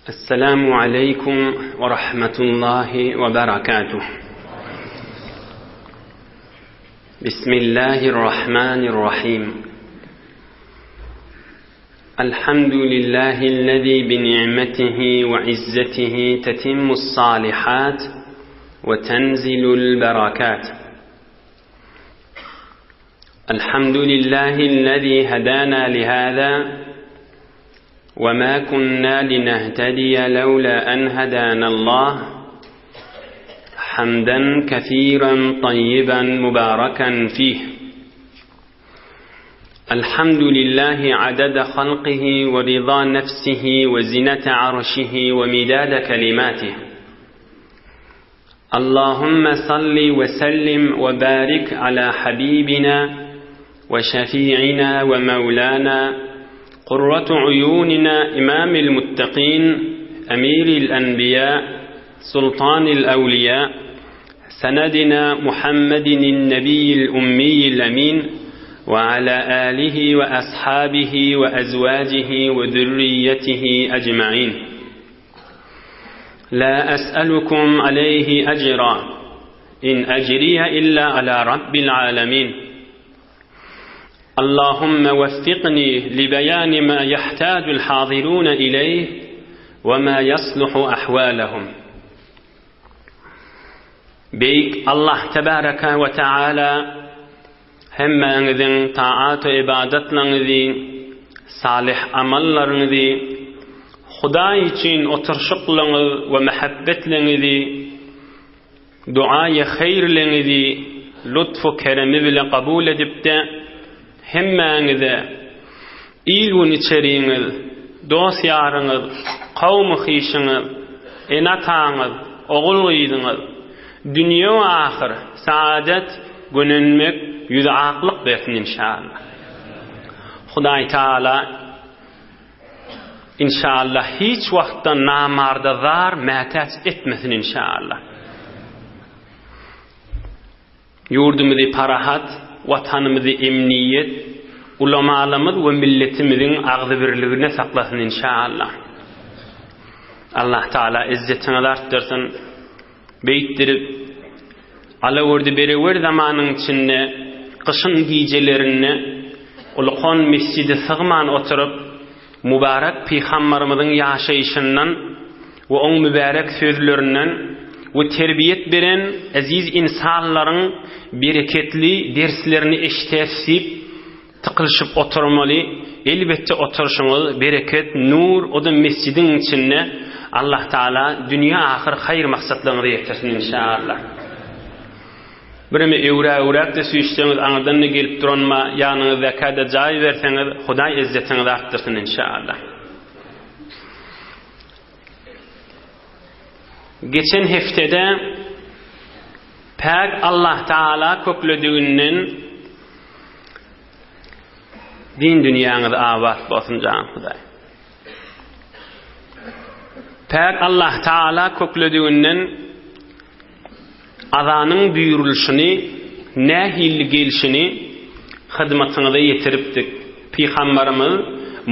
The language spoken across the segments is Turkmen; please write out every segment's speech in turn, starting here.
Esselamu aleýkum we rahmetullahi we berekatuh. Bismillahirrahmanirrahim. Elhamdülillahi'llezî bi ni'metihi we izzetihi tetimmus salihat we tenzilul berakat. Elhamdülillahi'llezî hedâna lihâzâ وما كنا لنهتدي لولا أن هدانا الله حمدا كثيرا طيبا مباركا فيه الحمد لله عدد خلقه ورضا نفسه وزنة عرشه ومداد كلماته اللهم صل وسلم وبارك على حبيبنا وشفيعنا ومولانا قرة عيوننا إمام المتقين أمير الأنبياء سلطان الأولياء سندنا محمد النبي الأمي الأمين وعلى آله وأصحابه وأزواجه وذريته أجمعين لا أسألكم عليه أجرا إن أجري إلا على رب العالمين اللهم وفقني لبيان ما يحتاج الحاضرون إليه وما يصلح أحوالهم Beýik Allah tebaraka we taala hemmäňiziň taat we ybadatlaryňyzy, salyh amallaryňyzy, Hudaý üçin oturyşyklaryňyz we mähebbetleňizi, duaýy haýyrleňizi lutfu keremi bile kabul edipde, hemmäňize il-gün içeriňiz, dost-ýaryňyz, kowmy-hyşyňyz, ene-ataňyz, ogul-gyzyňyz, dünýe we ahyr, saadet, gönenmek, ýüzi aklyk bersin inşallah. Hudaý Taala inşallah hiç wagtda namarda zar mätäç etmesin inşallah. Ýurdumyzy parahat, Watanymyzy emniýet, ulamalarymyz we milletimiziň agzybirliginde saklasyn inşallah. Allah Taala izzetiňizi artdyrsyn. Beýtdirip alawurdy berewer zamanyň içinde gyşyň gijelerinde ulkan mesjide sygman oturyp Mübarek Pygambarymyzyň ýaşaýşyndan we oň mübärek sözlerinden we terbiýet beren eziz ynsanlaryň bereketli derslerini eşidäs diýip tykylyşyp oturmaly, elbetde oturyşyňyz bereket, nur, o-da mesjidiň içinde Allah Taala dünýe ahyr haýyr maksatlaryňyza ýetirsin inşallah. Bireme öwrä-öwräp-de süýşseňiz aňyrdan-da gelip duranma ýanyňyzdakä-de jaý berseňiz Hudaý ezzetiňizi artdyrsyn inşallah. Geçen heftede Päk Allah Taala köklediginden din dünýäňiz abat bolsun jan Hudaý. Päk Allah Taala köklediginden Azanyň buýrulyşyny, nähili gelşini hyzmatyňyza ýetiripdik. Pygambarymyz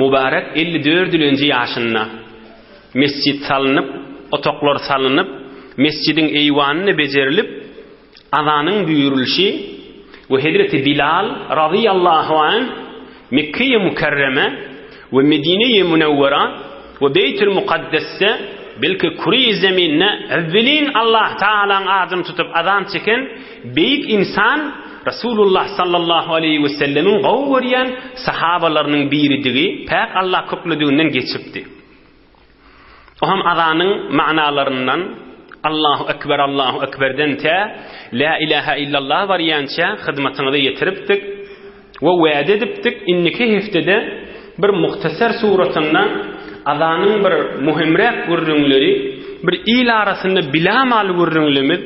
mübarek 54-nji ýaşynda mesjit salnyp, otaglar salnyp, mesjidiň eýwany bejerilip, azanyň buýrulyşy we hezreti Bilal razyýallahu anh Mekgeýi Mükerreme we Medineýi Münewwera we Beýtül Mukaddesde, belki küreýi zeminde ewwelin Allah Tagalaň adyny tutup azan çeken beýik ynsan Resulullah sallallahu aleýhi we sellemiň gowy görýän sahabalarynyň biridigi päk Allah köklediginden geçipdi. O hem azanyň manalaryndan Allahu Ekber, Allahu Ekberden tä La ilaha illallah barýança hyzmatyňyza ýetiripdik we wada edipdik, indiki heftede bir muhtasar suratynda azanyň bir muhimräk gürrüňleri, bir il arasynda bilämal gürrüňlimiz,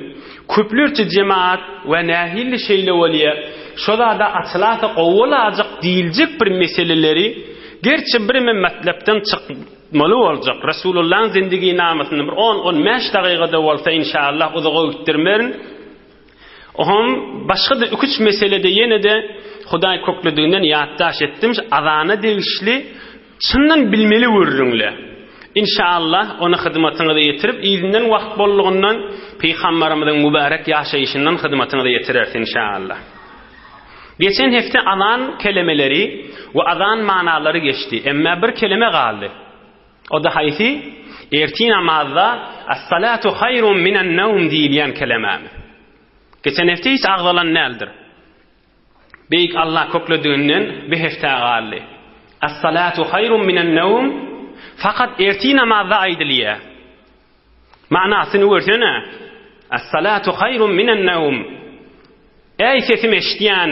köplerçe jemaat we nähili şeýle bolýa, şo zada açylasa gowy bolajak diýiljek bir meseleleri Gerçi bireme matlapdan çykmaly boljak. Resulullahyň zindiginamasyny bir on-on bäş dagygada bolsa inşallah uzaga gitdirmerin. Oňam başga-da iki-üç meselede ýene-de Hudaý köklediginden ýatdaş etdim. Azana degişli çyndan bilmeli gürrüňle. Inşaallah, ony hyzmatyňyza ýetirip, yzyndan wagt bollugyndan Pygambarymyzyň mübärek ýaşaýşyndan hyzmatyňyza ýetireris inşaallah. Geçen hepde azan kelemeleri we azan manalary geçdi. Emmä bir keleme galdy. O-da haýsy? Ertir namazda As-salatu haýrun minen-nawm diýilýän kelemämiz. Geçen hepde hiç agzalan däldir. Beýik Allah köklediginden bir hepdä galdy. As-salatu haýrun minen-nawm fakat ertir namazda aýdylýar. Manasyny görsene. As-salatu haýrun minen-nawm. Eý sesimi eşidýän,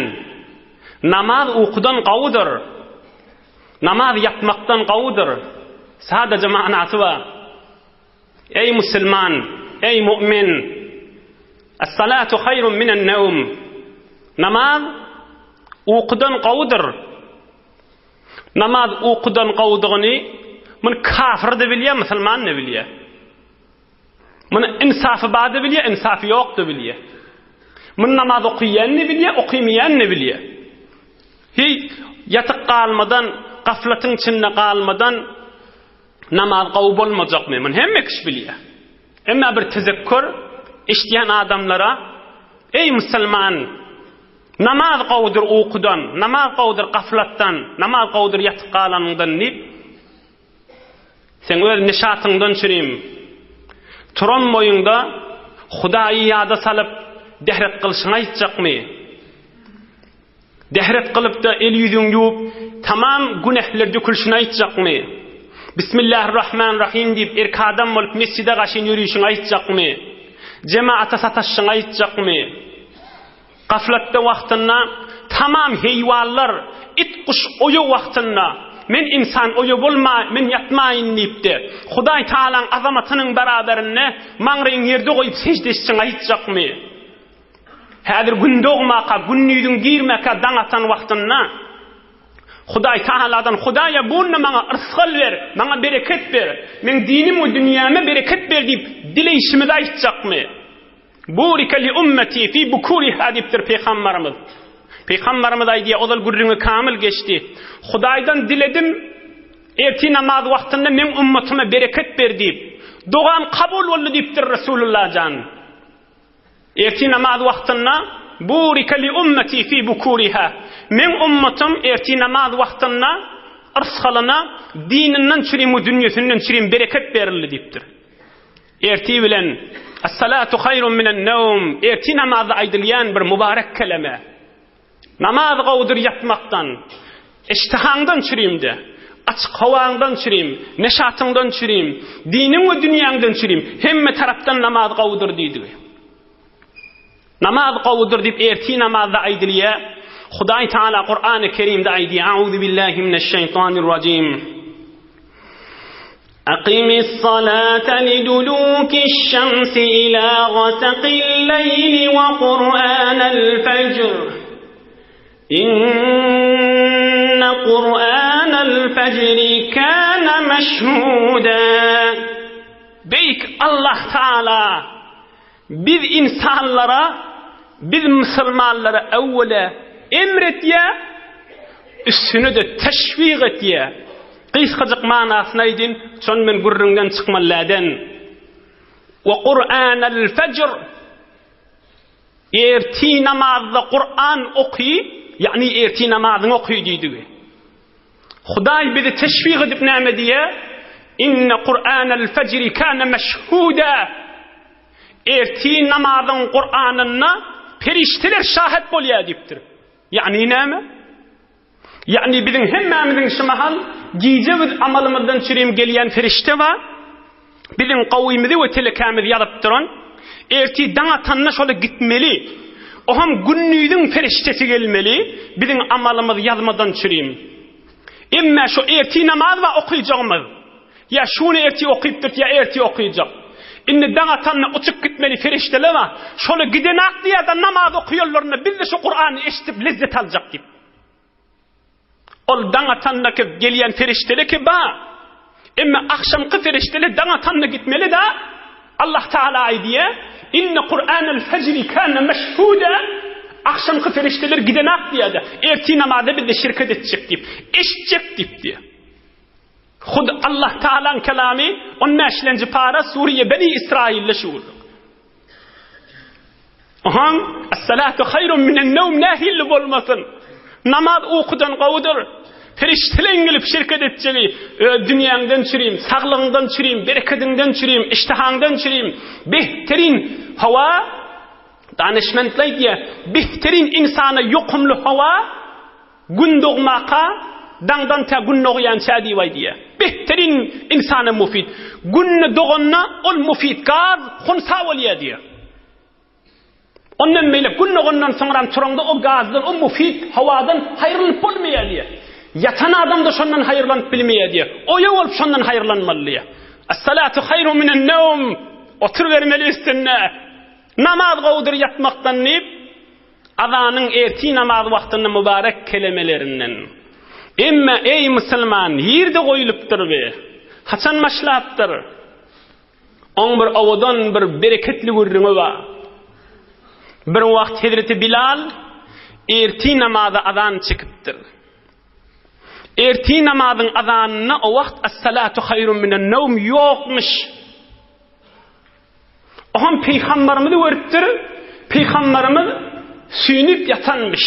namaz ukudan gowudyr. Namaz ýatmakdan gowudyr. Sadaja manasy bar. Eý musulman, eý mu'min! As-salatu haýrun minen-nawm. Namaz ukudan gowudyr. Namaz ukudan gowudygyny muny kafir-de bilýär, musulman-da bilýär. Muny ynsafy bar-da bilýär, ynsafy ýok-da bilýär. Muny namaz okaýan-da bilýär, okamaýan-da bilýär. Heý, ýatyp galmadan, gaflatyň içinde galmadan namaz gowy bolmajakmy? Muny hemme kişi bilýär. Emma bir tezekkur eşidýän adamlara, Eý musulman, namaz gowudyr ukudan, namaz gowudyr gaflatdan, namaz gowudyr ýatyp galanyňdan diýip, Seň öz neşatyňdan çürim. Turan boýuňda Hudaýy ýada salyp, dehret gylyşyňy aýtjakmy? Dehret gylyp-da el-ýüzüňi ýuwup, tamam günähler dökülişini aýtjakmy? Bismillahirrahmanirrahim diýip, erk adam bolup mesjide gaşyn ýörişiňi aýtjakmy? Jemaata sataşyşyňy aýtjakmy? Gaflatda wagtynda tamam heýwanlar, it-guş oýa wagtynda, men ynsan oýa bolmaý, men ýatmaýyn diýipdi. Hudaý Tagalaň azamatynyň beraberinde maňraýyň ýerde goýup sežde etseň aýtjakmy? Häzir gün dogmaka, gündiziň girmäkä daň atan wagtynda Hudaý Tagaladan Hudaýa bunda maňa yrsgal ber, maňa bereket ber, meň dinim we dünýäme bereket ber diýip dileýşimizi aýtjakmy? Burike li ummeti fi bukuriha diýipdir pygambarymyz. Pygambarymyz aýdýar, ozal gürrüňi kamyl geçdi. Hudaýdan diledim, ertir namaz wagtynda meň ummatyma bereket ber diýip. Dogam kabul boldy diýipdir Resulullah jan. Ertir namaz wagtynda Burike li ummeti fi bukuriha. Meň ummatym ertir namaz wagtynda yrsgalyna dininden çürim we dünýesinden çürim bereket berildi diýipdir. Ertir bilen As-salatu haýrun minen-newm ertir namazda aýdylýan bir mübarek keleme. Namaz gowudyr ýatmakdan. Iştihaňdan çürimde, açyk howaňdan çürim, neşatyňdan çürim, diniň we dünýäňden çürim, hemme tarapdan namaz gowudyr diýdigi. Namaz gowudyr diýip ertir namazda aýdylýar. Hudaý Taala Kurany Kerimde aýdýar: Auzu billahi mineşşeýtanirrajim. Aqimis-salata lidulukiş-şemsi ila gasakil-leýli we Kur'anal-fejr. Inne Kur'anal-fejri kana meşhuda. Beýik Allah Taala Biz ynsanlara, biz musulmanlara öwwele emr etýär, üstüne-de teşwik etýär. Gysgajyk manasyny aýdyn, şony men gürrüňden çykmaly däden. We Kur'anal fejr Ertir namazda Kur'an oky, ýagny ertir namazyňy oky diýdigi. Hudaý bizi teşwik edip näme diýýär? Inne Kur'anal fejri kana meşhuda. Ertir namazyň Kur'anynda perişdeler şahet bolýar diýipdir. Ýagny näme? Ýagny biziň hemmämiziň şu mahal gije biz amalymyzdan çürim gelýän perişde bar. Biziň gowymyzy we telekämizi ýazyp duran. Ertir daň atanda şola gitmeli. Oham gündiziň perişdesi gelmeli, biziň amalymyzy ýazmadan çürim. Emme şu ertir namaz bar okyjagymyz. Ýa şuny ertir okypdyrt ýa ertir okyjak. Indi daň atanda uçup gitmeli perişdeler bar. Şola gidenak diýýär-de namaz okaýanlarynda biz-de şu Kurany eşidip lezzet aljak diýip. Ol daň atandaki gelýän perişdeleki ba. Emma agşamky perişdele daň atanda gitmeli da. Allah Taala aýdýar, Inne Kur'anel fejri kana meşhuda. Agşamky perişdeler gidenak diýýär-de, ertir namaza bizde şirket etjek diýip, eşitjek diýip diýýär. Hut Allah Taalaň kelamy on bäşlenji para Suriýe Beni Israilde şu gürrüň. Ohaň Es-salatu haýrun minen-newm nähili bolmasyn? Namaz ukudan gowudyr. Perişdeleň gelip şirket etjegi, öz dünýäňden çürim, saglygyňdan çürim, berekediňden çürim, iştihaňdan çürim, behterin howa, danyşmentler aýdýar, behterin ynsana ýokumly howa, Gün dogmaka, daňdan tä gün dogýança diýip aýdýar. Behterin ynsana mufid. Gün doganda ol mufid gaz hunsa bolýar diýýär. Ondan beýle gün dogandan soňram turaňda o gazdan, o mufid howadan haýrylanyp bolmaýar diýýär. Ýatan adam-da şondan haýyrlanyp bilmeýär diýýär. Oýa bolup şondan haýyrlanmaly diýýär. Es-salatu haýrun minen-newm. Oturybermeli üstünde. Namaz gowudyr ýatmakdan diýip, Azanyň ertir namaz wagtynda mübarek kelemelerinden. Emme eý musulman nirde goýulypdyr bi? Haçan başlapdyr? Oň bir owadan bir bereketli gürrüňi bar. Bir wagt hezreti Bilal ertir namaza azan çekipdir. Ertir namazyň azanynda o wagt Es-salatu haýrun minen-newm ýokmuş. Oňam pygambarymyzy görüpdir, pygambarymyz süýnüp ýatanmyş.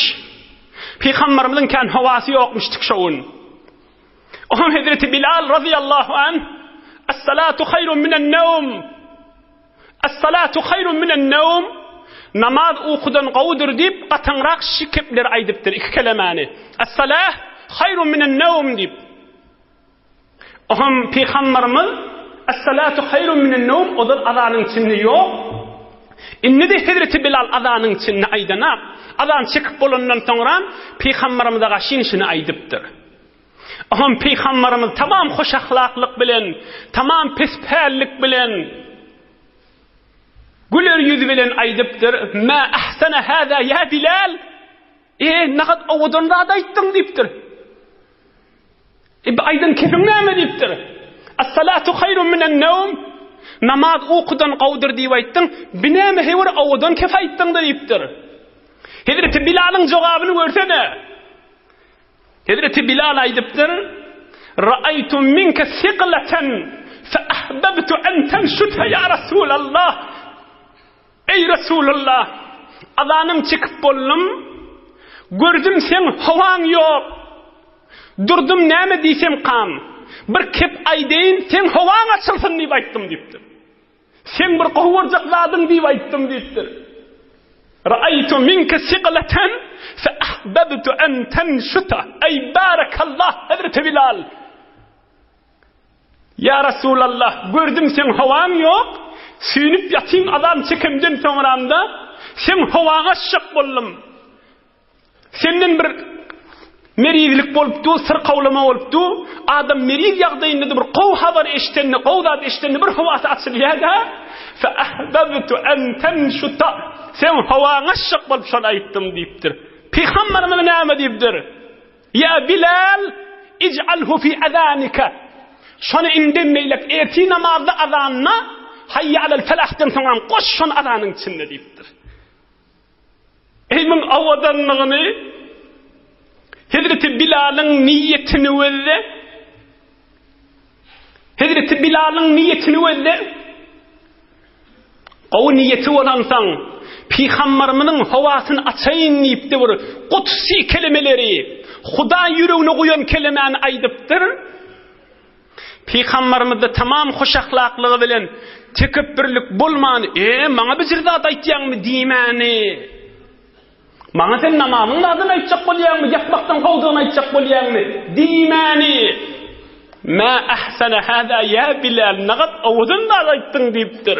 Pygambarymyzyň kän howasy ýokmuşdyk şo gün. Oňam hezreti Bilal razyýallahu anh, Es-salatu haýrun minen-newm. Es-salatu haýrun minen-newm. Namaz ukudan gowudyr diýip, gataňrak şi kepleri aýdypdyr, iki kelemäni. Es-salah haýrun minen-newm diýip. Oňam Pygambarymyz, Es-salatu haýrun minen-newm ozal azanyň içinde ýok. Indi-de hezreti Bilal azanyň içinde aýdanak. Azan çekip bolandan soňra Pygambarymyza gaşyn şuny aýdypdyr. Oňam Pygambarymyz tamam hoş ahlaklyk bilen, tamam pespällik bilen, güler ýüz bilen aýdypdyr, Mä ahsana hâzâ ýa Bilal! E, nagat owadan zat aýtdyň diýipdir. E, bu aýdan kepiň näme diýipdir. As-salatu haýrun minen-newm. Namaz ukudan gowudyr diýip aýtdyň. Bi näme heý bir owadan kep aýtdyň-da diýipdir. Hezreti Bilalyň jogabyny görsene. Hezreti Bilal aýdypdyr, Ra'aytu minke siqlatan fa ahbabtu an tanşuta ya Rasulallah. Eý Resulallah! Azanym çekip boldum. Gördüm seň howaň ýok. Durdum näme diýsemkam, bir kep aýdaýyn, seň howaň açylsyn diýip aýtdym diýipdir. Seň bir gowy görjek zadyň diýip aýtdym diýipdir. Ra'aýtu minke siglatan fe ahbabtu an tanşuta. Eý barakallah Hezreti Bilal. Ýa Resulallah, gördüm seň howaň ýok, süýnüp ýatyň azan çekemden soňramda, seň howaňy açjak boldum. Senden bir merizlik bolup dur, syrkawlama bolup dur. Adam meriz ýagdaýynda-da bir gowy habar eşidende, gowy zat eşidende bir howasy açylýar-da. Fe ahbabtu an tanşuta. Seň howaňy açjak bolup şony aýtdym diýipdir. Pygamberimiz näme diýipdir? Ýa Bilal, ij'alhu fi azanika. Şony indem beýlek ertir namazda azanda Haýýa alel felahdan soňam goş şony azanyň içinde diýipdir. Eý muň owadanlygyny Hezreti Bilalyň niýetini gözle. Hezreti Bilalyň niýetini gözle. Gowy niýeti bolansoň, Pygambarymyzyň howasyny açaýyn diýipdi bir gudsy kelemeleri, Hudaý ýüregine guýan kelemäni aýdypdyr. Pygambarymyzda tamam hoşahlaklygy bilen tekepbirlik bolman, E, maňa bijir zat aýtýaňmy diýmäni. Maňa sen namazyň zadyny aýtjak bolýaňmy, ýatmakdan gowudygyny aýtjak bolýaňmy? Diýmäni. Mä ahsana hada ýa Bilal, nagat owadan zat aýtdyň diýipdir.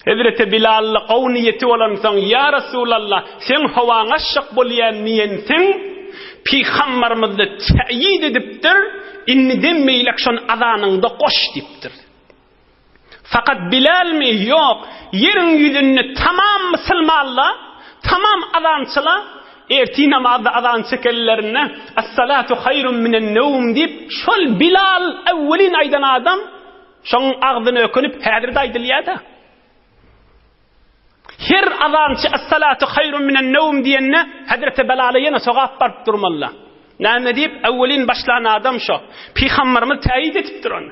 Hezreti Bilal gowy niýeti bolansoň, Ýa Resulallah, seň howaňy açjak bolýan diýensiň, Pygambarymyz-da täýid edipdir, Indiden beýläk şony azanyňda goş diýipdir. Fakat Bilalmi? Ýok. Ýeriň ýüzünde tamam musulmanla, tamam azançyla ertir namazda azan çekenlerinde Es-salatu haýrun minen-newm diýip, şol Bilal awwelin aýdan adam şoň agzyna ökünip häzir-de aýdylýar-da. Her azançy Es-salatu haýrun minen-newm diýende Hezreti Bilala ýene sogap baryp durmaly. Näme diýip, öwwelin başlan adam şo. Pygamberimiz täýit edipdir ony.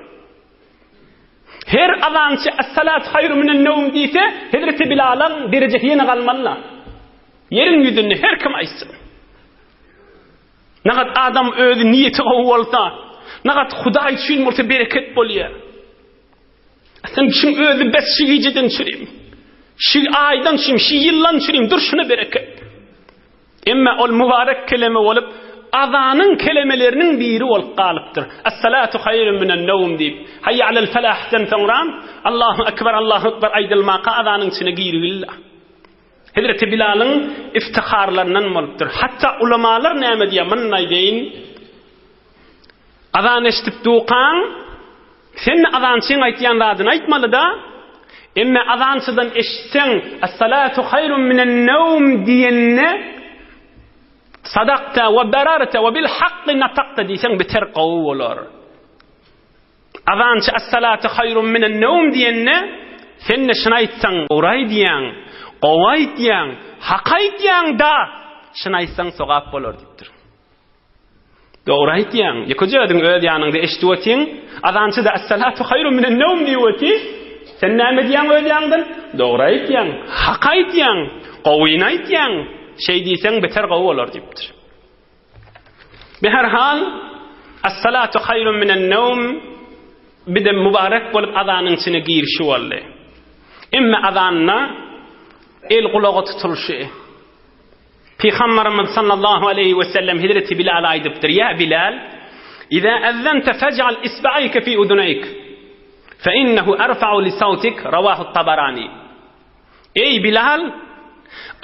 Her azançy Es-salatu haýru minen-newm diýse, hezreti Bilalyň derejesi ýene galmaly-la. Ýeriň ýüzünde her kim aýtsyn. Nagat adam özi niýeti gowy bolsa, nagat Hudaý üçin bolsa bereket bolýar. Sen şuň özi bes şu gijeden çürim. Şu aýdan çürim, şu ýyldan çürim, durşuna bereket. Emma ol mübarek keleme bolup, azanyň kelemeleriniň biri bolup galypdyr. Es-salatu haýrun minen-newm diýip, Haýýa alel felahden soňra Allahu ekber, Allahu ekber aýdylmaka azanyň içine girigildi. Hezreti Bilalyň iftiharlaryndan bolupdyr. Hatda ulamalar näme diýýär, muny aýdaýyn. Azan eşidip dukaň, sen azançyň aýtýan zadyny aýtmaly-da, emme azançydan eşitseň, Es-salatu haýrun minen-newm diýende, sadakta we berarta we bil hakky natakta diýseň beter gowy bolar. Azançy Es-salatu haýrun minen-newm diýende, sen-de şuny aýtsaň, dogry aýdýaň, gowy aýdýaň, hak aýdýaň-da, şuny aýtsaň sogap bolar diýipdir. Dogry aýtýaň. Ýekeje özüň öz ýanyňda eşidip otyň. Azançy-da Essalatu haýrun minen newm diýip otyr. Sen näme diýýäň öz ýanyňdan? Dogry aýtýaň. Hak aýtýaň. Gowyny aýtýaň. Şeý diýseň beter gowy bolar diýipdir. Beherhal Essalatu haýrun minen newm bir-de mübarek bolup azanyň içine girişi boldy. Emme azanda el gulaga tutulyşy. Pygamberimiz sallallahu aleýhi we sellem hezreti Bilala aýdypdyr, Ýa Bilal, iza ezzente fej'al isba'ayke fi uduneýk, fe innehu erfa'u li sawtik, rawahu Tabarani. Eý Bilal,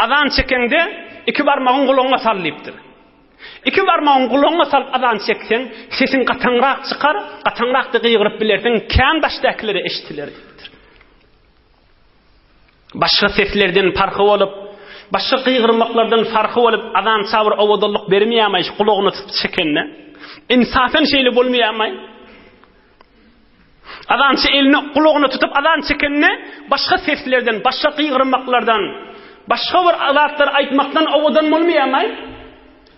azan çekeňde iki barmagyň gulagyňa sal diýipdir. Iki barmagyň gulagyňa salyp azan çekseň, sesiň gataňrak çykar, gataňrak-da gygyryp bilersiň, kän daşdakilere eşdiler diýipdir. Başga seslerden parhy bolup, başga gygyrmaklardan farhy bolup, azança bir owadanlyk bermeýärmi şu gulagyna tutup çekende? Insafen şeýle bolmaýarmy? Azança elini gulagyna tutup azan çekende başga seslerden, başga gygyrmaklardan, başga bir zatlar aýtmakdan owadan bolmaýarmy?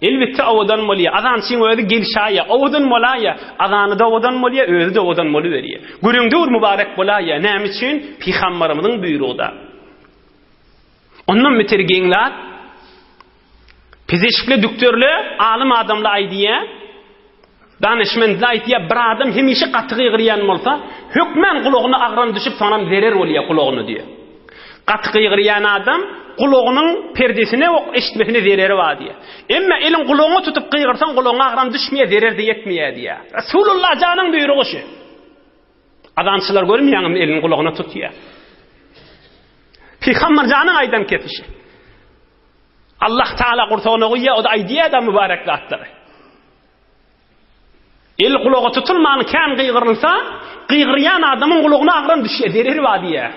Elbetde owadan bolýar. Azançyň özi gelşaýýar, owadan bolaýýar. Azany-da owadan bolýar, özi-de owadan boluberýär. Göreňde bir mübarek bolaýýar. Näme üçin? Pygambarymyzyň buýrugy-da. Ondan beter geň zat, pizişkli dükdörle, alym adamlar aýdýar, Danyşmendli aýtýar, bir adam hemişe gaty gygyrýan bolsa, hökmän gulagyna agram düşüp, soňam zerer bolýar gulagyna diýýär. Gaty gygyrýan adam gulagynyň perdesine we eşitmesine zereri bar diýýär. Emma eliň gulagyňa tutup gygyrsaň, gulagyňa agram düşmeýär, zerer-de ýetmeýär diýýär. Resulullah janyň buýrugy şu. Azançylar görmeýäňmi elini gulagyna tutýar. Pygamber janyň aýdan kepişi. Allah Taala gursagyna guýýar, o-da aýdýar-da mübarek zatlary. El gulaga tutulman kän gygyrylsa, gygyrýan adamyň gulagyna agram düşýär, zerer bar diýýär.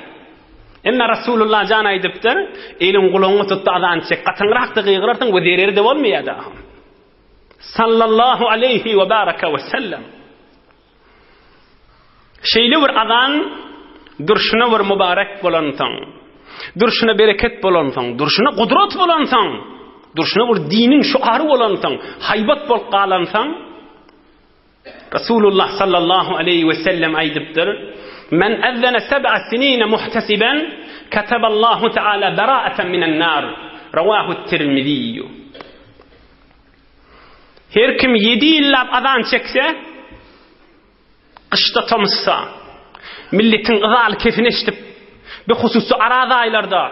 Emma Rasulullah jan aýdypdyr, eliň gulagyňa tutda azan çek, gatyňrak-da gygyrarsyň we zereri-de bolmaýar-da. Sallallahu aleýhi we baraka we sellem. Şeýle bir azan durşuna bir mübarek bolansoň, durşuna bereket bolansoň, durşuna gudrat bolansoň, durşuna bir diniň şuary bolansoň, haýbat bolup galansoň, Rasulullah sallallahu aleýhi we sellem aýdypdyr, Men ezzene seb'a sinine muhtesiben, kataballahu teala bera'atan minen nar. Rawahu Tirmizi. Her kim ýedi ýyllap azan çekse, gyşda tomusda, milletiň yzaly kesini eşidip, bir hususy araz aýlarda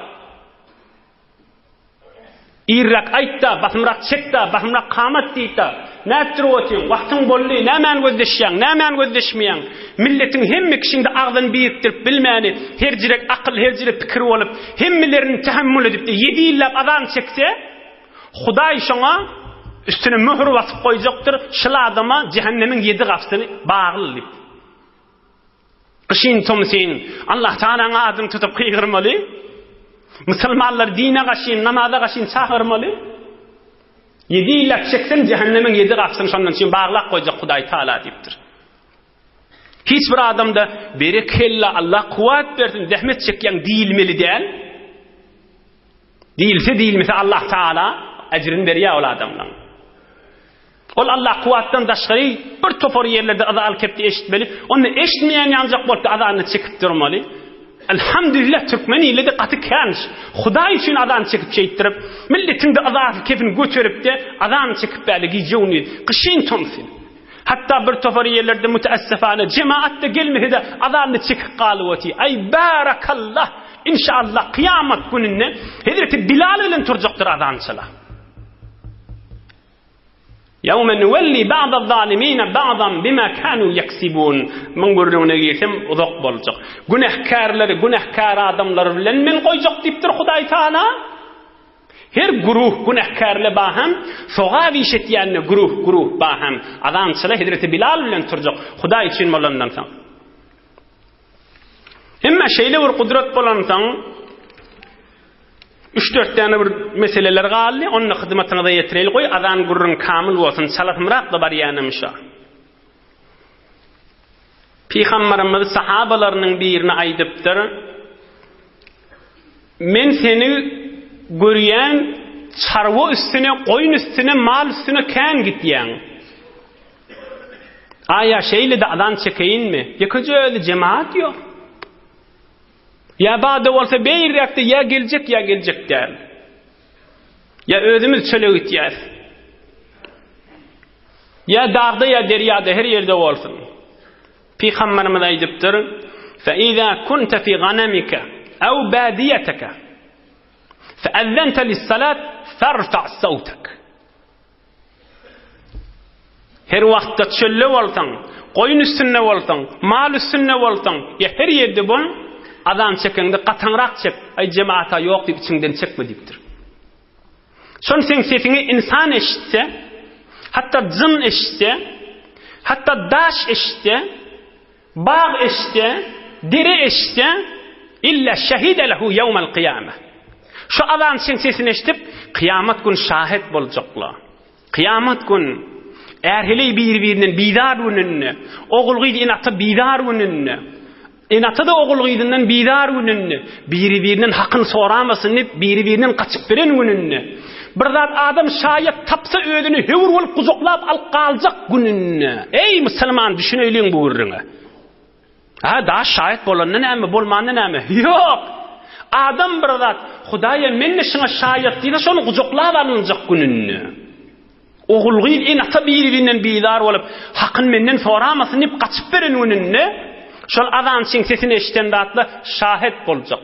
irräk aýt-da, basymrak çek-de, basymrak kamat diýip-de, nätdirip otyň, wagtyň boldy, nämäni gözleşýäň, nämäni gözleşmeýäň, milletiň hemme kişiňde agzyny birikdirip bilmäni, her jirek akyl, her jirek pikir bolup, hemmelerini tähemmül edip-de, ýedi ýyllap azan çekse, Hudaý şoňa üstüne möhür basyp goýjakdyr, şul adama jähennemiň ýedi gapysyny bagly diýip. Gyşyn tomsyn Allah Tagalaň adyny tutup gygyrmaly. Musulmanlary dine gaşyn, namaza gaşyn çagyrmaly. Ýedi ýyllap çekseň jähennemiň ýedi gapysyny şondan üçin baglap goýjak Hudaý Tagala diýipdir. Hiç bir adamda berekella Allah kuwwat bersin zähmet çekýäň diýilmeli däl. Diýilse diýilmese Allah Taala ejrini berýär ol adamlaň. Ol Allah kuwwatdan daşgary bir topar ýerlerde yzaly kepdi eşitmeli. Onda eşitmeýän ýaljak bolup azanyny çekip durmaly. Elhamdülillah türkmen ilide gaty känş. Hudaý üçin azan çekip şeýtdirip, milletiň-de yzasy kepini göterip-de azan çekip bäli gije-gündiz, gyşyn tomsyn. Hatda bir topar ýerlerde müteessefane jemaat-da gelmese-de azanyny çekip galyp otyr. Aý barakallah! Inşallah kyýamat gününde Hezreti Bilal bilen turjakdyr azançylar. Ýewme nuwelli ba'da zalimine ba'dan bima kanu ýeksibun. Muň gürrüňine girsem uzak boljak. Günähkärleri günähkär adamlar bilen men goýjak diýipdir Hudaý Taala. Her guruh günähkärle baham, sogap iş etýände guruh guruh baham. Azançyla Hezreti Bilal bilen turjak Hudaý üçin bolandan soň. Emma şeýle bir gudrat bolansoň Üç-dört däne bir meseleler galdy, ony-da hyzmatyňyza ýetireli, goý azan gürrüň kamyl bolsun, çalasymrak-da barýanam şo. Pygamberimiz sahabalarynyň birine aýdypdyr, Men seni görýän, çarwa üstüne, goýun üstüne, mal üstüne kän gitýäň. Aýa şeýle-de azan çekeýinmi? Ýekeje özi jemaat ýok. Ýa bada bolsa beýräkde ýa geljek ýa geljek däl. Ýa özümiz çöle gitýäs. Ýa dagda ýa derýada her ýerde bolsun. Pygamberimiz aýdypdyr: "Fe iza kunta fi ganamika aw badiyataka fe azzanta lis-salat farfa sawtak." Her wagtda çölde bolsaň, goýun üstünde bolsaň, mal üstünde bolsaň, ýa her ýerde bol, azan çekeňde gataňrak çek, aý jemata ýok diýip içiňden çekme diýipdir. Şol seň sesiňi ynsan eşitse, hatda jyn eşitse, hatda daş eşitse, bag eşitse, dere eşitse, illa şehide lehu ýewmel kyýame. Şu azan seň sesini eşidip, kyýamat gün şahet boljaklar. Kyýamat gün, är-heleý biri-birinden bizar gününde, ogul-gyz ene-ata bizar gününde, ene-ata-da ogul-gyzyndan bizar gününde, biri-birinden hakyny soramasyn diýip, biri-birinden gaçyp beren gününde, bir zat adam şaýat tapsa özüni höwür bolup gujaklap alyp galjak gününde. Eý, musulman, düşüneýliň bu gürrüňe. Hä, daş şaýat bolanda näme, bolmanda näme? Ýok! Adam bir zat, Hudaýa men-de şuňa şaýat diýse, şony gujaklap alynjak gününde. Ogul-gyz ene-ata biri-birinden bizar bolup, hakyny menden soramasyn diýip gaçyp beren gününde, şol azançyň sesini eşiden zatla şahet boljak.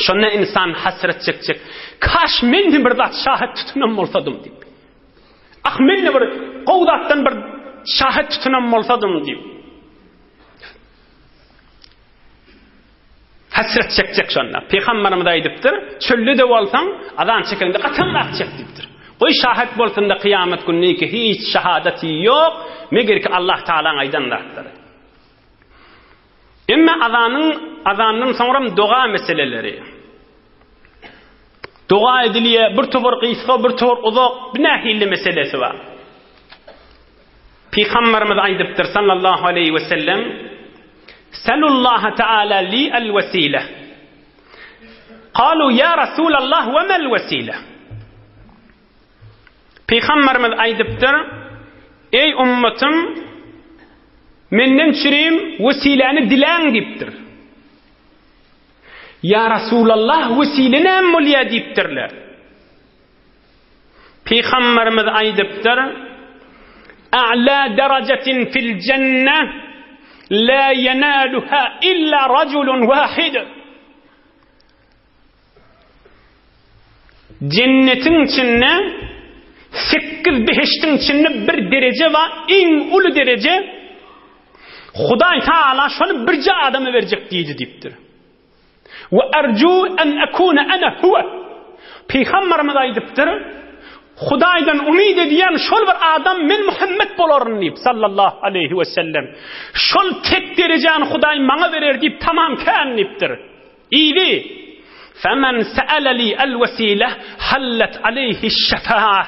Şonda ynsan hasrat çekjek. Kaş men-de bir zat şahet tutunan bolsadym diýip. Ah, men-de bir gowy zatdan bir şahet tutunan bolsadym diýip. Hasret çekjek şonda. Pygamberimiz aýdypdyr, çölde-de bolsaň, azan çekeňde gataňrak çek diýipdir. Goý şahat bolsun-da kyýamat gününe ki hiç şahadaty ýok, meger ki Allah Tagalaň aýdan zatlary. Emma azanyň azandan soňram doga meseleleri. Doga edilýär, bir topar gysga, bir topar uzak, bu nähili meselesi bar? Pygamberimiz aýdypdyr sallallahu aleýhi we sellem, Salullaha taala li al wasile. Kalu ya Rasulallah we mel wasile. Pygamberimiz aýdypdyr, Eý ummatym, menden çürim wesiläni diläň diýipdir. Ýa Rasulallah wesile näme bolýar diýipdirler. Pygamberimiz aýdypdyr, A'la darajatin fil jenne la yenaluha illa rajulun wahid. Jennetiň içinde sekiz behiştiň içinde bir dereje bar, iň uly dereje. Hudaý Taala şony birje adama berjek diýdi diýipdir. We erju en ekune ene huwe. Pygamberimiz aýdypdyr, Hudaýdan umyt edýän şol bir adam men Muhammet bolaryn diýip sallallahu aleýhi we sellem. Şol tek derejäni Hudaý maňa berer diýip tamam kän diýipdir. Yzy, Femen se'ele li el wesile hallet aleýhi şefa'a.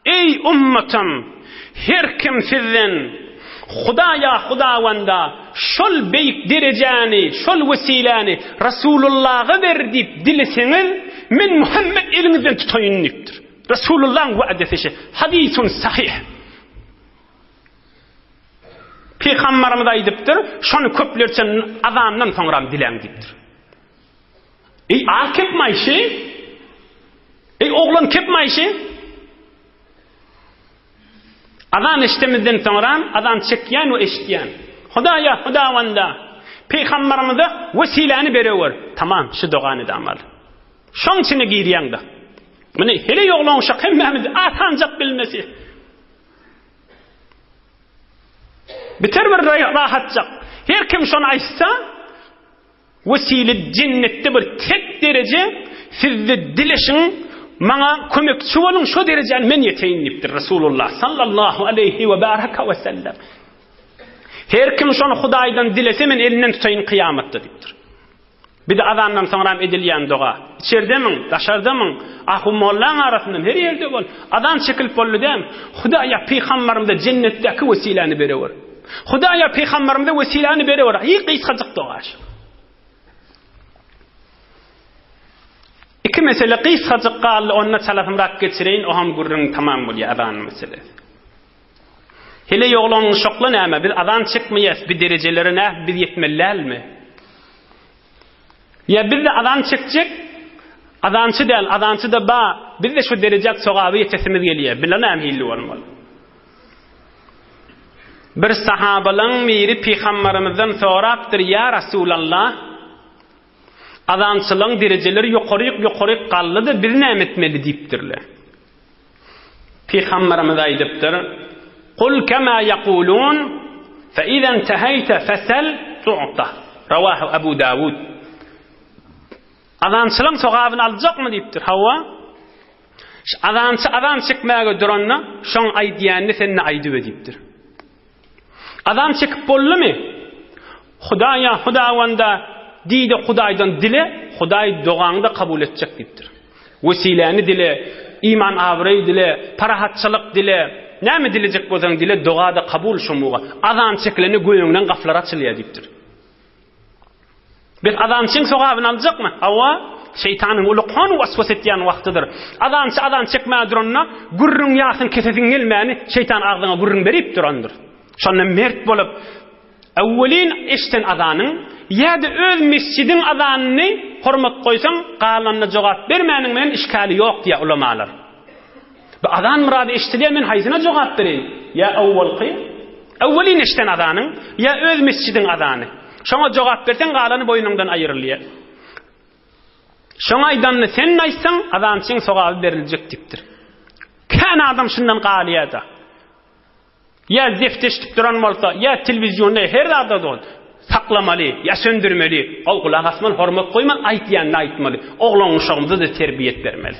Eý, ummatym! Her kim sizden, Hudaýa, Hudawanda, şol beýik derejäni, şol wesiläni Resulullaha ber diýip dileseňiz, men Muhammet eliňizden tutaýyn diýipdir. Resulullahyň wa'desi şe. Hadisun sahyh. Pygambarymyz aýdypdyr, şony köplerçe azandan soňram diläň diýipdir. Eý, az kepmaý şi? Eý, oglan kepmaý şi? Azan eşdemizden soňram azan çekýän we eşitýän. Hudaýa, Hudawanda, Pygambarymyza wesiläni berewer. Tamam, şu dogany da amaly. Şoň içine girýäň-de. Muny heleý oglan uşak hemmämiz asanjak bilmesi. Biter bir rahatjak. Her kim şony aýtsa, wesile jennetde bir tek dereje sizde dileşiň, maňa kömekçi boluň, şo derejäni men ýeteýin diýipdir Resulullah sallallahu aleýhi we baraka we sellem. Her kim şony Hudaýdan dilese men elinden tutaýyn kyýamatda diýipdir. Bir-de azandan soňram edilýän doga. Içerdemiň, daşardamyň, ahun mollaň arasyndan her ýerde bol. Azan çekilip boldy dämi? Hudaýa pygambarymyza jennetdäki wesiläni berewer. Hudaýa pygambarymyza wesiläni berewer. Hiý gysgajyk doga şu. Iki mesele gysgajyk galdy, onda çalasymrak geçireýin, oham gürrüň tamam bolýar azan meselesi. Heleý oglan uşakla näme, biz azan çekmeýäs, bi derejelere nä biz ýetmeli dälmi? Ýa biz-de azan çekjek, azançy däl, azançy-da ba, biz-de şu derejä sogaby ýetesimiz gelýär, bile näme hilli bolmaly? Bir sahabalaň biri pygambarymyzdan sorapdyr, ýa Rasulallah, azançylaň derejeleri ýokaryk-ýokaryk galdy-da, biz näme etmeli diýipdirler. Pygamberimiz aýdypdyr, Kul kema ýekulun, fe iza inteheýte fesel tu'ta. Rawahu Abu Dawud. Azançylaň sogabyny aljakmy diýipdir. Hawa. Azançy azan çekmäge duranda, şoň aýdýanyny sen-de aýdyber diýipdir. Azan çekip boldumy? Hudaýa, Hudawanda diý-de Hudaýdan dile, Hudaý dogaňy-da kabul etjek diýipdir. Wesiläni dile, iman-abraý dile, parahatçylyk dile, näme dilejek bolsaň dile, doga-da kabul şomuga. Azan çekilende göýüňden gapylar açylýar diýipdir. Biz azançyň sogabyny aljakmy? Hawa, şeýtanyň uly-kan waswas etýän wagtydyr. Azançy azan çekmäge duranda, gürrüň ýarsyny kesesiň gelmäni, şeýtan agzyňa gürrüň berip durandyr. Şonda mert bolup, öwwelin eşden azanyň, ýa-da öz mesjidiň azanyny hormat goýsaň, galanyna jogap bermäniň bilen işgäli ýok diýýär ulamalar. Bu azan myrady eşdilýär, men haýsyna jogap bereýin? Ýa owwalky, öwwelin eşden azanyň, ýa öz mesjidiň azany. Şoňa jogap berseň, galany boýnuňdan aýrylýar. Şoň aýdanyny sen aýtsaň, azançyň sogaby beriljek diýipdir. Kän adam şundan galýar-da. Ýa zeft eşidip duran bolsa, ýa telewizionda her zada ol saklamaly, ýa söndürmeli. Ol gulak asmaly, hormat goýmaly, aýtýanyny aýtmaly. Oglan-uşagymyza-da terbiýet bermeli.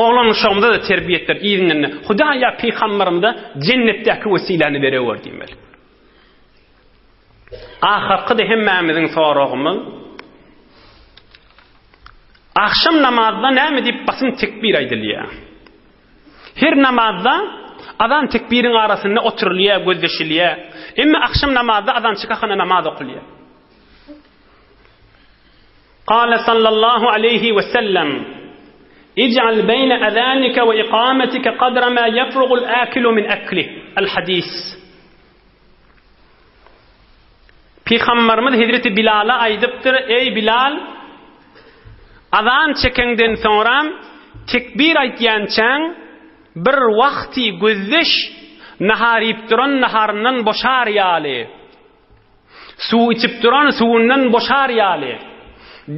Oglan-uşagymyza-da terbiýet ber, yzyndan-da Hudaý ýa pygamberimize jennetdäki wesiläni berewer diýmeli. Ahyrky-da hemmämiziň soragymyz, Agşam namazda näme diýip basym tekbir aýdylýar? Her namazda azan tekbiriň arasynda oturylýar, gözleşilýär. Emma agşam namazda azan çykahana namaz okulýar. Kale sallallahu aleýhi we sellem, Ij'al beýne azanika we ikametike kadra ma yefrugul akilu min aklih. El-Hadis. Pygamberimiz Hezreti Bilala aýdypdyr, Eý Bilal, azan çekeňden soňra tekbir aýtýançaň bir wagty gözleş, nahar iýip duran naharyndan boşar ýaly, suw içip duran suwundan boşar ýaly,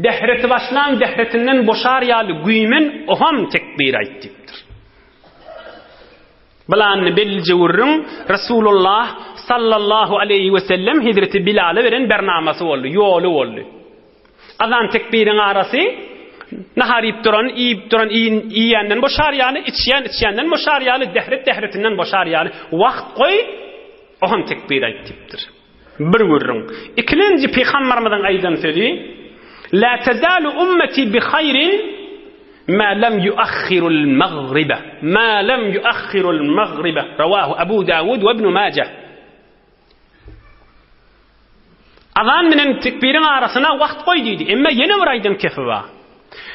dähreti başlan dähretinden boşar ýaly güýmen, oham tekbir aýt diýipdir. Bylanyny bellije gürrüň Resulullah sallallahu aleýhi we sellem hezreti Bilala beren bernamasy boldy, ýoly boldy. Azan tekbiriň arasy nahar iýip duran, iýip duran iýýänden boşar ýaly, içýän içýänden boşar ýaly, dähret dähretinden boşar ýaly wagt goý, ohan tekbir aýt diýipdir. Bir gürrüň. Ikilenji pygamberimiziň aýdan sözi, La tezalu ummeti bi haýrin ma lem yuahhirul magribe. Ma lem yuahhirul magribe. Rawahu Abu Dawud we Ibn Majah. Azan bilen tekbiriň arasyna wagt goý diýdi. Emma ýene bir aýdan kefi bar.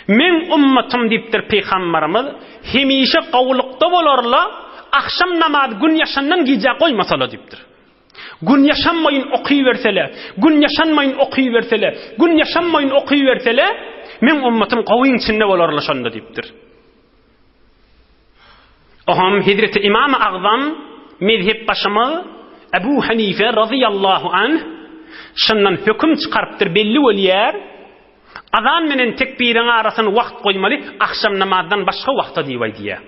Meň ummatym diýipdir pygamberimiz, hemişe gowulykda bolarlar, agşam namazy gün ýaşandan gijä goýmasalar diýipdir. Gün ýaşanmaýyn okybersele, gün ýaşanmaýyn okybersele, gün ýaşanmaýyn okybersele, meň ummatym gowyň içinde bolarla şonda diýipdir. Oham Hezreti Imam Agzam mezhep başymyz Ebu Hanife razyýallahu anh şundan höküm çykarypdyr belli bolýar. Azan menen tekbiriň arasyny wagt goýmaly agşam namazdan başga wagta diýip aýdýar.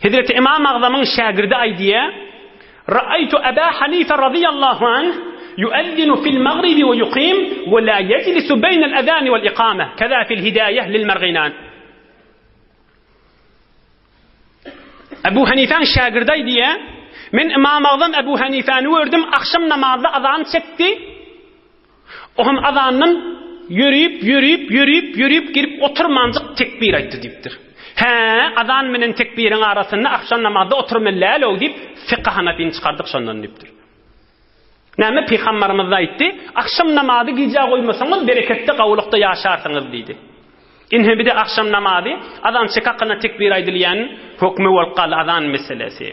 Hezreti Imam Agzamyň şägirdi aýdýar, Ra'aýtu Aba Hanife razyýallahu anh yu'ezzinu fil magribi we yukim we la yejlisu beýnel ezani wel ikame, keza fil hidaýeh lil merginan. Ebu Hanifäň şägirdi aýdýar, Men Ymam Agzam Ebu Hanifäni gördüm, agşam namazda azan çekdi. O hem azandan ýörüp, ýörüp, ýörüp, ýörüp gelip oturmanjyk tekbir aýtdy diýipdir. Hä, azan menen tekbiriň arasynda agşam namazda oturmaly däl-ow diýip, fykh hanafyny çykardyk şondan diýipdir. Näme pygambarymyz aýtdy, agşam namazy gijä goýmasaňyz bereketde gawulykda ýaşarsyňyz diýdi. Ine bir-de agşam namazy azan çekakyna tekbir aýdylýan hökmi bolup galdy azan meselesi.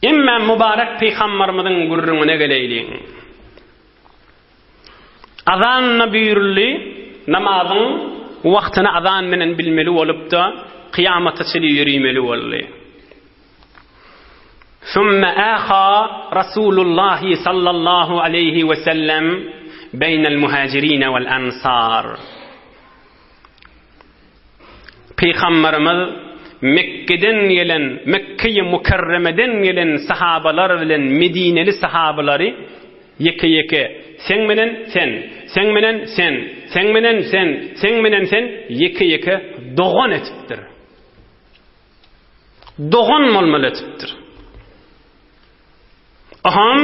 Emma mübarek pygambarymyzyň gürrüňine geleýliň. Azanyna buýruldy, namazyň wagtyny azan bilen bilmeli bolupda, kyýamata çenli ýörimeli boldy. Sümme aha Rasulullahi sallallahu aleýhi we sellem beýnel muhajirine wel ansar. Pygamberimiz Mekgeden gelen, Mekge-i Mükerremeden gelen sahabalar bilen Medineli sahabalary ýeke-ýeke, seň menen sen, seň menen sen, seň menen sen, seň menen sen ýeke-ýeke dogan etipdir. Dogan bolmaly etipdir. Aham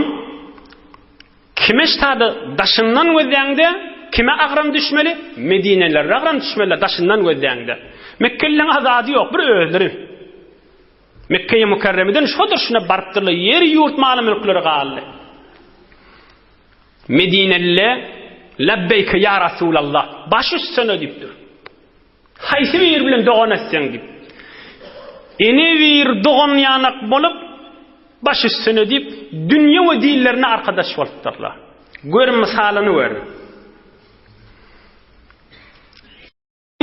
Kime ştada daşyndan gözläňde kime agram düşmeli? Medinelilere agram düşmeli daşyndan gözläňde. Mekgelileň azady ýok, bir özleri. Mekgeýi Mükerremeden şodur şuna barypdyrlar, ýeri ýurt maly mülkleri galdy. Medinelile Labbeýke ýa Rasulallah, baş üstüne diýipdir. Haýsy biri bilen dogan etseň diýip. Ene bir dogan ýanak bolup, baş üstüne diýip, dünýe we dinlerine arkadaş bolupdyrlar. Gör mysalyny gör.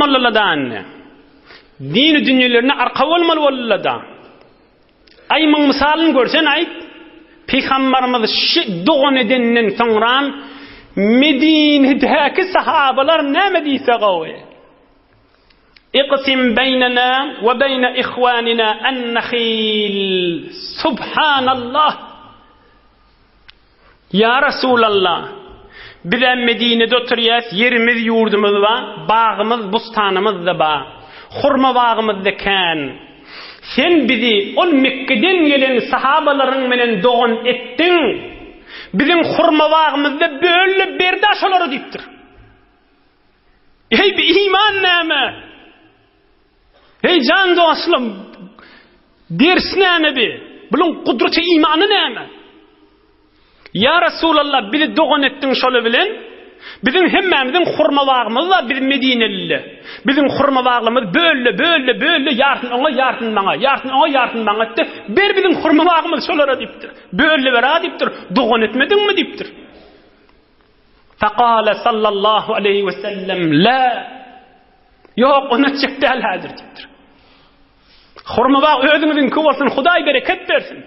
Boldular-da indi. Dini dünýelerine arka bolmaly boldular-da. Aý muň mysalyny görsen aýt. Pygambarymyz şi dogan edenden soňram Medinedäki sahabalar näme diýse gowy. Iqsim beýnena we beýne ihwanina an-nahil. Subhanallah. Ýa Resulallah! Biz-ä Medinede oturýas, ýerimiz, ýurdumyz bar, bagymyz, bussanymyz-da bar. Hurma bagymyz-da kän. Sen bizi ol Mekgeden gelen sahabalaryň menen dogan etdiň. Biziň hurma bagymyzy-da böl-de ber-dä şolara diýipdir. Eý, bi iman näme? Eý, jan dostlarym, ders näme bi? Buluň gudraty imany näme? Ýa Resulallah, bizi dogan etdiň şoly bilen. Biziň hemmämiziň hurma bagymyz bar, biz medinelile. Biziň hurma baglarymyz böl-de, böl-de, böl-de, ýarsyny oňa, ýarsyny maňa, ýarsyny oňa, ýarsyny maňa etdi. Ber biziň hurma bagymyzy şolara diýipdir. Böl-de ber-a diýipdir. Dogan etmediňmi diýipdir. Fekale sallallahu aleýhi we sellem, La! Ýok, ony etjek däl häzir diýipdir. Hurma bag özüňiziňki bolsun, Hudaý bereket bersin.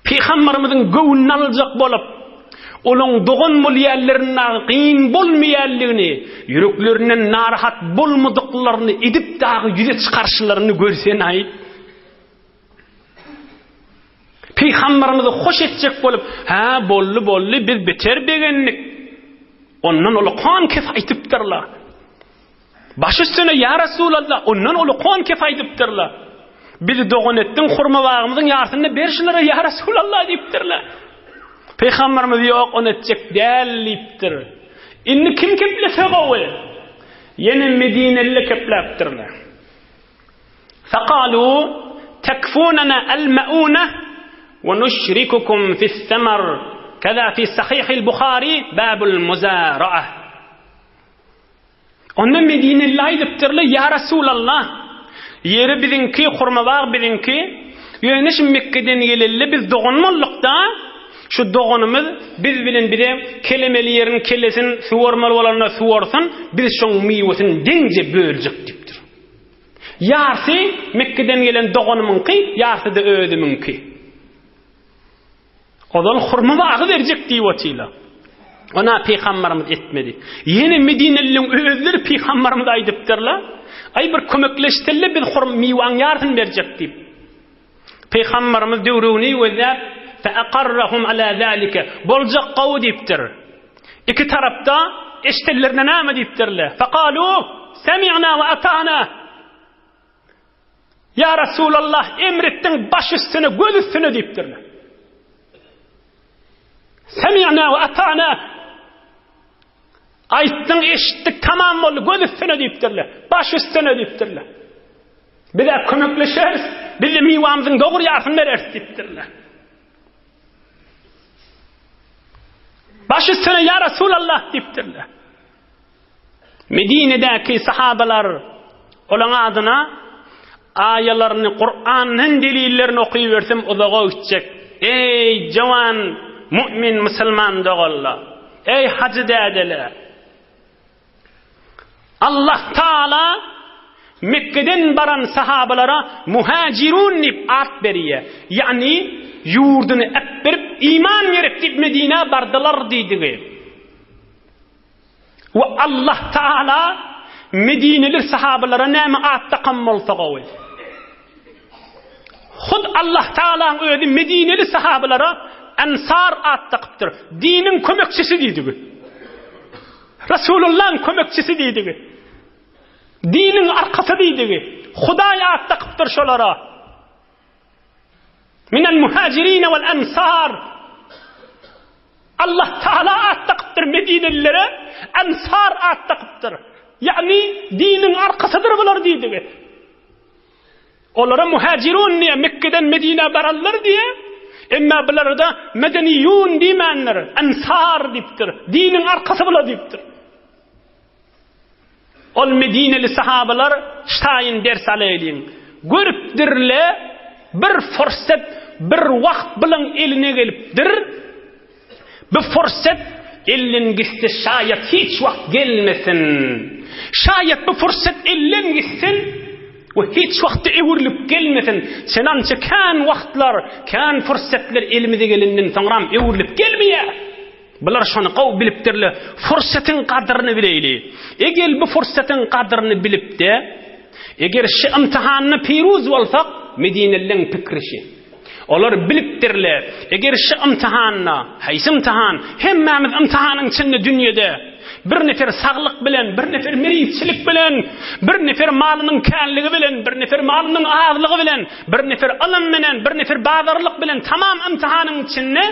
Pygamberimiziň göwnüni aljak bolup, olaň dogan bolýanlarynda gyn bolmaýanlygyny, ýüreklerinden narahat bolmadyklaryny edip dagy ýüze çykaryşlaryny görsen-aý. Pygamberimizi hoş etjek bolup, Hä, boldy, boldy, biz beter begendik. Ondan uly kan kes aýdypdyrlar. Baş üstüne, ýa Resulallah, ondan uly kan kes aýdypdyrlar. Bizi dogan etdiň, hurma bagymyzyň ýarsyny ber şulara, ýa Resulallah diýipdirler. Pygamberimiz ýok, ony etjek däl diýipdir. Indi kim keplese gowy? Ýene medineli kepläpdirler. Fekalu tekfunana el-meune we nuşrikukum fis-semar keza fi sahihil Buhari babul muzara'a. Onda Medineli aýdypdyrlar, Ýa Resulallah, ýeri biziňki, hurma bag biziňki, Ýöne şu Mekgeden geleli biz dogan bolduk-da, şu doganymyz biz bilen bize kelemeli ýerini kelesin, suwarmaly bolanda suwarsyn, biz şoň miwesini deňje böljek diýipdir. Ýarsy Mekgeden gelen doganymyňky, ýarsy-da özümiňki. Ozal hurma bagy berjek diýip otyla. Ona pygambarymyz etmedi. Ýene Medineliliň özleri pygambarymyza aýdypdyrlar. Aý bir kömekleşselle biz hurma miwaň ýarsyny berjek diýip. Pygambarymyz döwrügini gözläp, fe aqarrahum ala zalika. Boljak gowy diýipdir. Iki tarapda eşdenlerine näme diýipdirler? Faqalu semi'na we ata'na. Ýa Resulallah, emr etdiň baş üstüne, göz üstüne diýipdirler. Semi'na we ata'na. Aýtdyň, eşitdik, tamam boldy, göz üstüne diýipdirler. Baş üstüne diýipdirler. Bize kömekleşeris, biz de miwamyzyň dogry ýarsyny bereris diýipdirler. Baş üstüne ýa Resulallah diýipdirler. Medinedäki sahabalar olaň adyna aýalaryny, Kurandan delillerini okybersem uzaga gitjek. Eý, jowan mu'min musulman doganlar! Eý, hajy dädeler! Allah Taala Mekgeden baran sahabalara muhajirun diýip at berýär. Ýagny ýurduny äpberip iman gerek diýip Medinä bardylar diýdigi. We Allah Taala Medineli sahabalara näme at dakan bolsa gowy. Hut Allah Taalaň özi Medineli sahabalara Ensar at dakypdyr. Diniň kömekçisi diýdigi. Resulullahyň kömekçisi diýdigi. Diniň arkasy diýdigi. Hudaý at dakypdyr şolara. Minel muhajirine vel ensar. Allah Taala at dakypdyr Medinelilere, Ensar at dakypdyr. Ýagny diniň arkasydyr bular diýdigi. Olara muhajirun diýe, Mekgeden Medinä baranlar diýe. Emma bulara-da medeniyun diýmändir, Ensar diýipdir. Diniň arkasy bular diýipdir. Ol medineli sahabalar ştaýyn ders alaýlyň. Görüpdirle bir fursat, bir wagt bulaň eline gelipdir. Bu fursat elden gitse şaýat hiç wagt gelmesin. Şaýat bu fursat elden gitsin we hiç wagtda öwrülip gelmesin. Çenança kän wagtlar, kän fursatlar elimize gelenden soňram öwrülip gelmeýär. Bular şony gowy bilipdirler. Fursatyň gadyryny bileýli. Eger bu fursatyň gadyryny bilip-de, eger şu ymtihanda piruz bolsak, medinelileriň pikri şi. Olar bilipdirler, eger şu ymtihanda, haýsy ymtihan? Hemmämiz ymtihanyň içinde dünýede. Bir nefer saglyk bilen, bir nefer merizçilik bilen, bir nefer malynyň känligi bilen, bir nefer malynyň azlygy bilen, bir nefer ylym bilen, bir nefer bazarlyk bilen tamam ymtihanyň içinde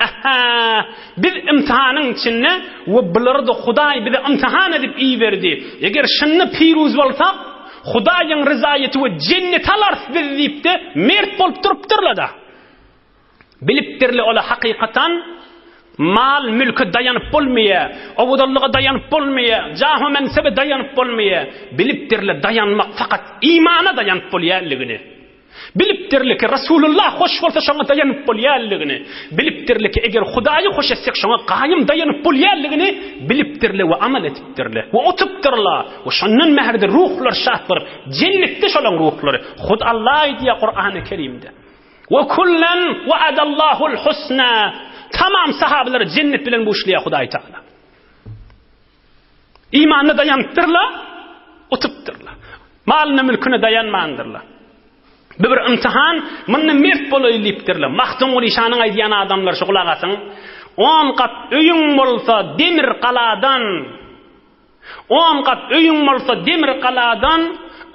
Ähä, biz ymtihanyň içinde we bulary-da Hudaý bize ymtihan edip iberdi. Eger şunda piruz bolsak, Hudaýyň ryzaýeti we jenneti alarys biz diýip-de, mert bolup durupdyrlar-da. Bilipdirler olar hakykatan mal-mülke daýanyp bolmaýar, owadanlyga daýanyp bolmaýar, jahu-mensebe daýanyp bolmaýar. Bilipdirler daýanmak fakat imana daýanyp bolýanlygyny. Bilipdirli ki, Resulullah hoş bolsa şoňa daýanyp bolýanlygyny, bilipdirli ki, eger Hudaýy hoş etsek şoňa gaýym daýanyp bolýanlygyny bilipdirli we amal edipdirli we utupdyrla we şondan mähirde ruhlar şat bolup, jennetde şolaň ruhlary. Hut Allah aýdýar Kurany Kerimde. We kullen wa'adallahul husna. Tamam sahabalary jennet bilen buşlaýar Hudaý Taala. Imanyna daýanypdyrlar, utupdyrlar. Malyna, mülküne daýanmandyrlar. Bu bir ymtihan, munda mert bolaýly diýipdirler. Magtymguly şanyň aýdýan adamlary şu gulak asyň. On gat öýüň bolsa demir galadan, on gat öýüň bolsa demir galadan,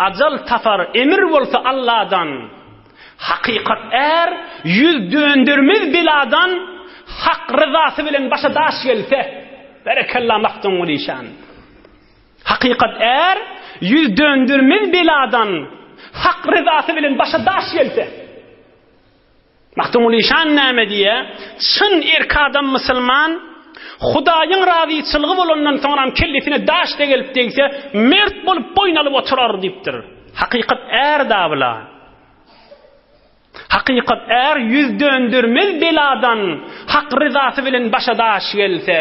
ajal tapar emir bolsa Alladan. Hakykat är, ýüz döndermez beladan, Hak ryzasy bilen başa daş gelse. Berekella Magtymguly işan. Hakykat är, ýüz döndermez beladan, Hak ryzasy bilen başa daş gelse. Magtymguly işan näme diýýär? Çyn erk adam musulman Hudaýyň razyçylygy bolandan soňram kellesine daş degelip degse, mert bolup boýun alyp oturar diýipdir. Hakykat är dabla. Hakykat är ýüz döndermez beladan, Hak ryzasy bilen başa daş gelse.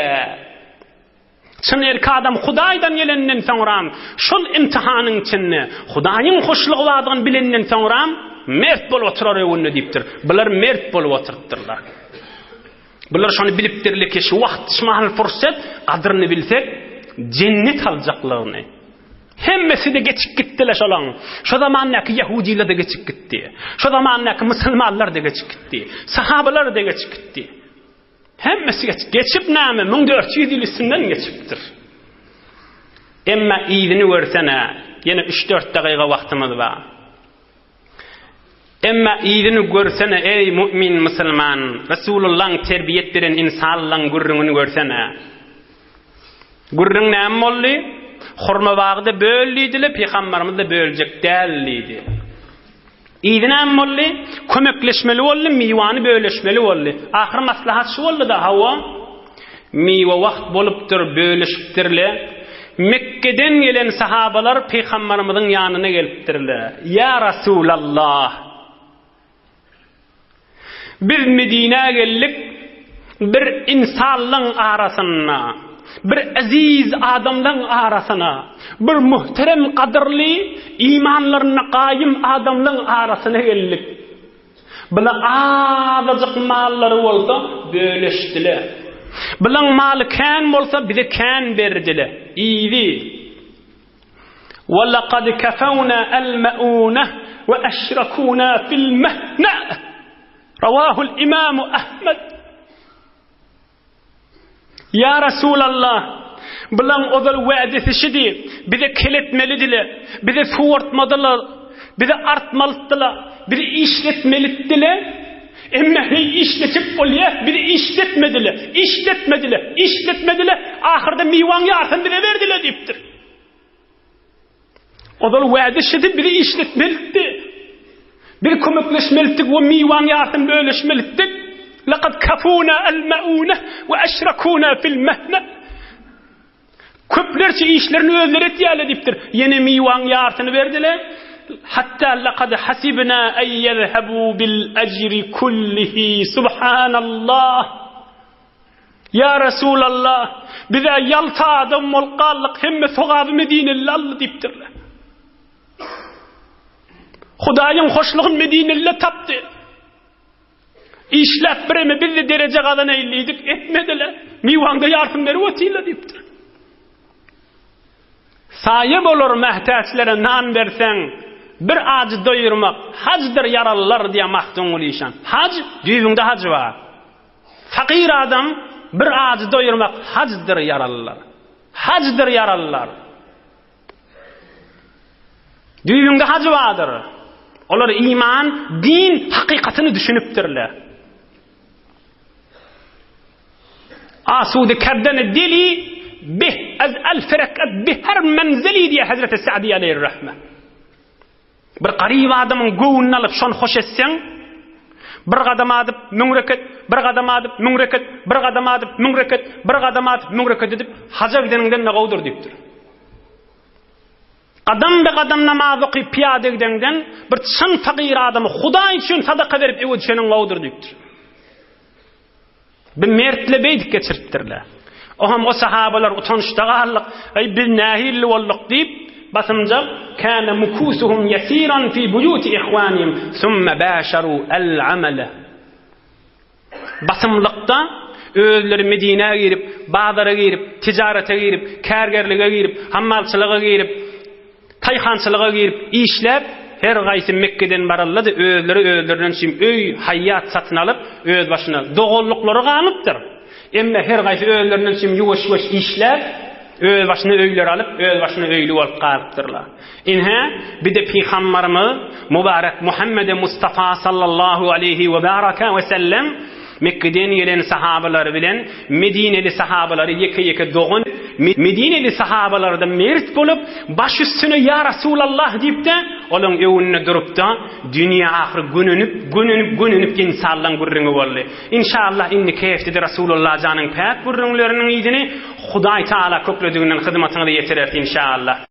Çyn erki adam Hudaýdan gelenden soňram, şol imtihanyň içinde Hudaýyň hoşlugy bardygyny bilenden soňram mert bolup oturar öwünde diýipdir. Bular mert bolup oturypdyrlar. Bular şony bilipdirler ki, şu wagt, şu mahal fursat gadyryny bilsek, jennet aljaklygyny. Hemmesi-de geçip gitdiler şolaň. Şo zamandaky ýahudylar-da geçip gitdi. Şo zamandaky musulmanlar-da geçip gitdi. Sahabalar-da geçip gitdi. Hemmesi geç, geçip näme, 1400 ýyl üstünden geçipdir. Emma yzyny görsene, ýene 3-4 dagyga wagtymyz bar. Emma yzyny görsene, eý mu'min musulman, Resulullaň terbiýet beren insanlaň gürrüňini görsene. Gürrüň näme boldy? Hurma bagy-da böl diýdiler, pygambarymyz-da böljek däl diýdi. Yzy näme boldy? Kömekleşmeli boldy, miwany bölüşmeli boldy. Ahyr maslahat şu boldy-da, hawa, miwe wagt bolupdyr, bölüşipdirle. Mekgeden gelen sahabalar pygambarymyzyň ýanyna gelipdirler. Ýa Rasulallah! Biz Medinä geldik, bir ynsanlaň arasynda, bir eziz adamlaň arasyna, bir muhterem gadyrly, imanlarynda gaýym adamlaň arasyna geldik. Bula azajyk mallary bolsa, bölüşdiler. Bulaň maly kän bolsa, bize kän berdiler. Yzy. Wa-laqad kafawna al-maunah wa aşrakuna fil-mahna. Rawahul Imamu Ahmed. Ýa Resulallah, bulaň ozal wädesi şidi, bize keletmelidiler, bize suwartmadylar, bize artmalydylar, bizi işletmeliddiler. Emme heý işletip bolýar, bizi işletmediler, işletmediler, işletmediler, ahyrda miwaň ýarsyny bize berdiler diýipdir. Ozal wäde şidi bizi işletmeliddi. Biz kömekleşmelidik we miwaň ýarsyny bölüşmelidik. Laqad kafuna al-mauna we aşrakuna fil mahna. Köplerçe işlerini özleri etýärler diýipdir. Ýene miwaň ýarsyny berdiler. Hatta laqad hasibna ay yezhabu bil ajri kullihi subhanallah. Ýa Resulallah, biz-ä ýalta adam bolup galdyk, hemme sogaby medineli aldy diýipdirler. Hudaýyň hoşlugyny medineli tapdy. Işläp bireme biz-de dereje gazanaýyn diýdik, etmediler. Miwaňda ýarsyny berip otyrlar diýipdir. Saýa bolar mähtäçlere nan berseň, bir ajy doýurmak hajdyr ýaralylar diýýär Magtymguly işan. Haj, düýbüňde haj bar. Fakyr adam bir ajy doýurmak hajdyr ýaralylar. Hajdyr ýaralylar. Düýbüňde haj bardyr. Olar iman, din hakykatyny düşünipdirler. Asude kerdeni dili bih az alf rekat bi her menzili diýýär Hazreti Sa'di aleýhir-rahme. Bir garyp adamyň göwnüni alyp şony hoş etseň, bir gadam adyp müň reket, bir gadam adyp müň reket, bir gadam adyp müň reket, bir gadam adyp müň reket edip haja gideniňden-de gowudyr diýipdir. Gadam-be-gadam namaz okyp pyýada gideňden, bir çyn fagyr adamy Hudaý üçin sadaka berip öe düşeniň gowudyr diýipdir. Bir mertle beýdip geçiripdirler. Oňam o sahabalar utançda galdyk, Eý, biz nähilli bolduk diýip, basymjak, Kâne mukusuhum ýesiran fi buýuti ihwanihim, summe bâşeru el-amele. Basymlykda özleri Medinä girip, bazara girip, tijarete girip, kärgerlige girip, hammalçylyga girip, taýhançylyga girip işläp, her gaýsy Mekgeden baranda-da özleri özlerinden üçin öý, haýýat satyn alyp, özbaşyna doganlyklary galypdyr. Emme her gaýsy özlerinden üçin ýuwaş-ýuwaş işläp, özbaşyna öýler alyp, özbaşyna öýli bolup galypdyrlar. Ine, bir-de Pygambarymyz Mubarek Muhammede Mustafa sallallahu aleýhi we baraka we sellem Mekgeden gelen sahabalary bilen Medineli sahabalary ýeke-ýeke dogan Medineli sahabalarda mert bolup, baş üstüne ýa Rasulallah diýip-de, olaň öňünde durupda, dünýä ahyry gönenip, gönenip, gönenip ynsanlaň gürrüňi boldy. Inşallah indiki heftede Rasulullah janyň päk gürrüňleriniň yzyny Hudaý Taala köklediginden hyzmatyňyza ýetireris inşallah.